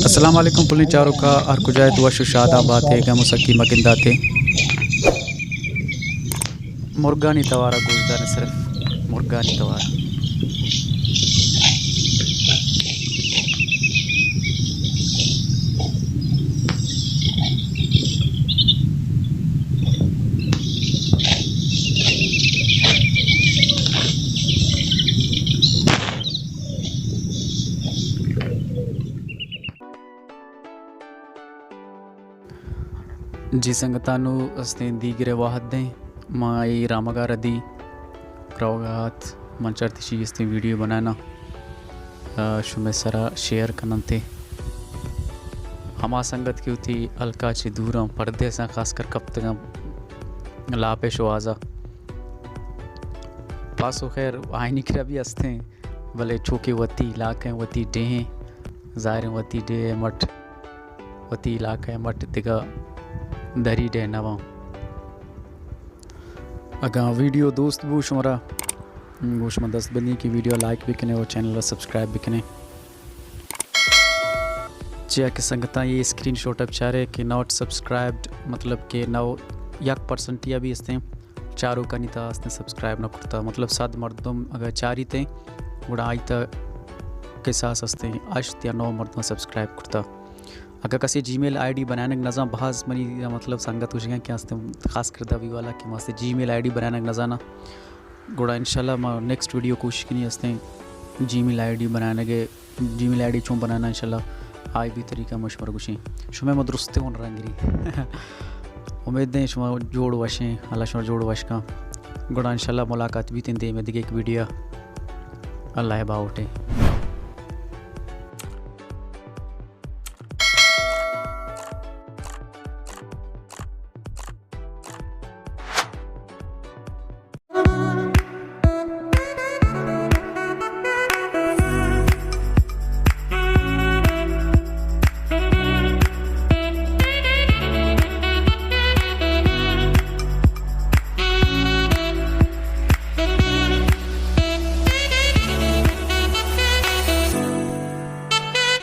السلام علیکم پلیں چاروکاں، ہر کجا ات وش و شاداں بات ئے، گم و سکی مگندات ئے۔ مرگانی توارا گوشدار، صرف مرگانی توارا۔ جی سنگتانو، استیں دیگرے واہد دیں، ما اے رامگا ردی روگا ات، من چرتشی استیں ویڈیو بنانا، آ، شمے سرا شیئر کننتے۔ ہما سنگت کہ وتی ہلکا چہ دوراں پردیساں خاص کر کپتگاں لاپے شوہازا۔ پاسو خیر آئینی کرا بھی استیں، بلے چوکہ وتی علاقہ وتی ڈیہیں، ظاہر وتی ڈیہ مٹ وتی علاقہ ء مٹ دگہ دری ڈیہ نہ باں۔ اگاں ویڈیو دوست بو شمارا، گوں شما دست بندی کہ ویڈیو لائک بکنے و چینل سبسکرائب بکنے۔ چیا کہ سنگتاں یہ اسکرین شاٹ اب چارے کہ ناٹ سبسکرائبڈ، مطلب کہ نو یک پرسنٹ یا بھی استیں۔ چاروکانی تا استیں سبسکرائب نہ کرتا، مطلب صد مردم اگر چاریتے گڑا آئی تا کساس استیں ہشت یا نو مردم سبسکرائب کرتا۔ اگر کسی جی میل آئی ڈی بنانگ نزان، بہاز منی مطلب سنگت گوشگاں کہ استیں خاص کر دبی والا کہ ما استیں جی میل آئی ڈی بنانگ نزانا، گڑا انشاءاللہ ما نیکسٹ ویڈیو کوشش کنی استیں جی میل آئی ڈی بنانگے۔ جی میل آئی ڈی چون بنانا انشاءاللہ آئی بھی طریقہ ما شمارا گوشیں۔ شمے ما درستے ہون رنگری۔ امید دیں شما جوڑ وشیں، اللہ شما جوڑ وش کن۔ گڑا انشاءاللہ ملاقات بیتیں دیم دگہ ایک ویڈیو۔ اللہ باوٹے۔